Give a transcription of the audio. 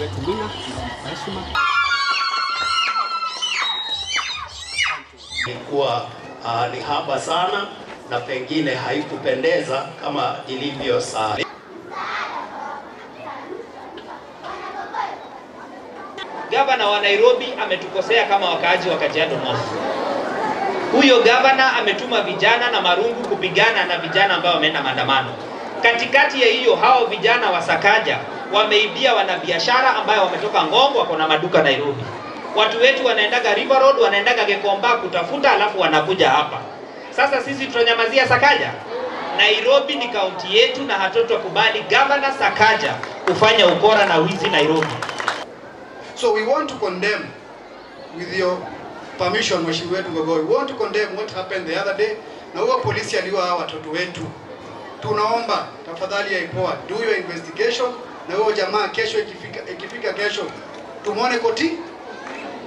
wetu Mina, kwa heshima. Ilikuwa ni haba sana na pengine haikupendeza kama ilivyo saa. Gavana wa Nairobi ametukosea kama wakaaji wa Kajiado North. Huyo gavana ametuma vijana na marungu kupigana na vijana ambao wameenda maandamano. Katikati ya hiyo, hao vijana wa Sakaja wameibia wanabiashara ambayo wametoka Ngong, wako na maduka Nairobi. Watu wetu wanaendaga River Road, wanaendaga Gikomba kutafuta, alafu wanakuja hapa. Sasa sisi tutanyamazia Sakaja? Nairobi ni kaunti yetu na hatutokubali gavana Sakaja kufanya ukora na wizi Nairobi. So we want to condemn, with your permission, Mheshimiwa wetu Ngogoyo, we want to condemn what happened the other day. Na huo polisi aliua hawa watoto wetu. Tunaomba tafadhali ya IPOA, do your investigation, na huo jamaa kesho ikifika kesho tumuone koti.